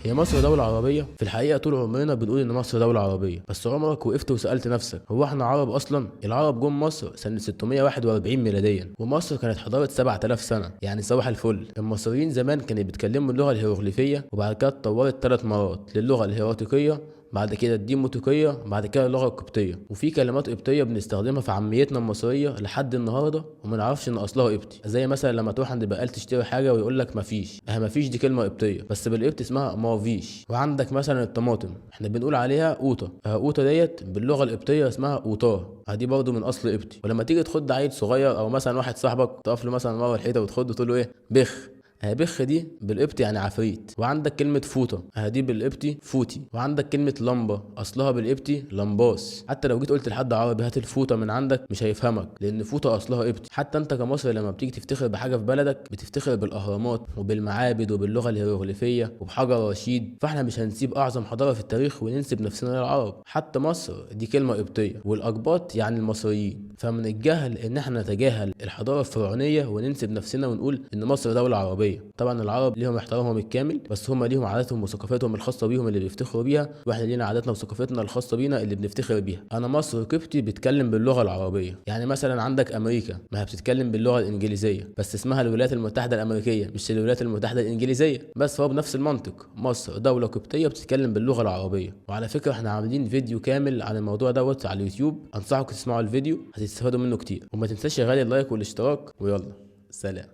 هي مصر دولة عربية؟ في الحقيقة طول عمرنا بنقول إن مصر دولة عربية، بس عمرك وقفت وسألت نفسك هو احنا عرب أصلا؟ العرب جم مصر سنة 641 ميلاديا، ومصر كانت حضارة 7000 سنة، يعني صباح الفل. المصريين زمان كانوا بيتكلموا اللغة الهيروغليفية، وبعد كده اتطورت 3 مرات للغة الهيراتيقية، بعد كده الديموتيقية، بعد كده اللغة القبطية. وفي كلمات قبطية بنستخدمها في عاميتنا المصرية لحد النهاردة وما نعرفش ان اصلها قبطي، زي مثلا لما تروح عند بقال تشتري حاجة ويقول لك مفيش، مفيش دي كلمة قبطية بس بالقبط اسمها مافيش. وعندك مثلا الطماطم احنا بنقول عليها قوطة، قوطة ديت باللغة القبطية اسمها قوطاه، دي برضه من اصل قبطي. ولما تيجي تخد عيل صغير او مثلا واحد صاحبك تقف له مثلا ورا الحيطة وتخده تقول له ايه؟ بخ، بخ دي بالقبطي يعني عفريت. وعندك كلمة فوطة، دي بالقبطي فوتي. وعندك كلمة لمبة أصلها بالقبطي لمباس. حتى لو جيت قلت لحد عربي هات الفوطة من عندك مش هيفهمك، لأن فوطة أصلها قبطي. حتى أنت كمصري لما بتيجي تفتخر بحاجة في بلدك بتفتخر بالأهرامات وبالمعابد وباللغة الهيروغليفية وبحجر رشيد، فاحنا مش هنسيب أعظم حضارة في التاريخ وننسب نفسنا للعرب. حتى مصر دي كلمة قبطية، والأقباط يعني المصريين. فمن الجهل إن احنا نتجاهل الحضارة الفرعونية وننسب نفسنا ونقول إن مصر دولة عربية. طبعا العرب ليهم احترامهم الكامل، بس هم ليهم عاداتهم وثقافتهم الخاصة بيهم اللي بيفتخروا بيها، واحنا لينا عاداتنا وثقافتنا الخاصة بينا اللي بنفتخر بيها. انا مصر قبطي بيتكلم باللغة العربية، يعني مثلا عندك امريكا ما هي بتتكلم باللغة الانجليزية بس اسمها الولايات المتحدة الامريكية مش الولايات المتحدة الانجليزية، بس هو بنفس المنطق مصر دولة قبطية بتتكلم باللغة العربية. وعلى فكرة احنا عاملين فيديو كامل عن الموضوع دوت على اليوتيوب، انصحكم تسمعوا الفيديو هتستفادوا منه كتير. وما تنساش يا غالي ال like والاشتراك، ويلا سلام.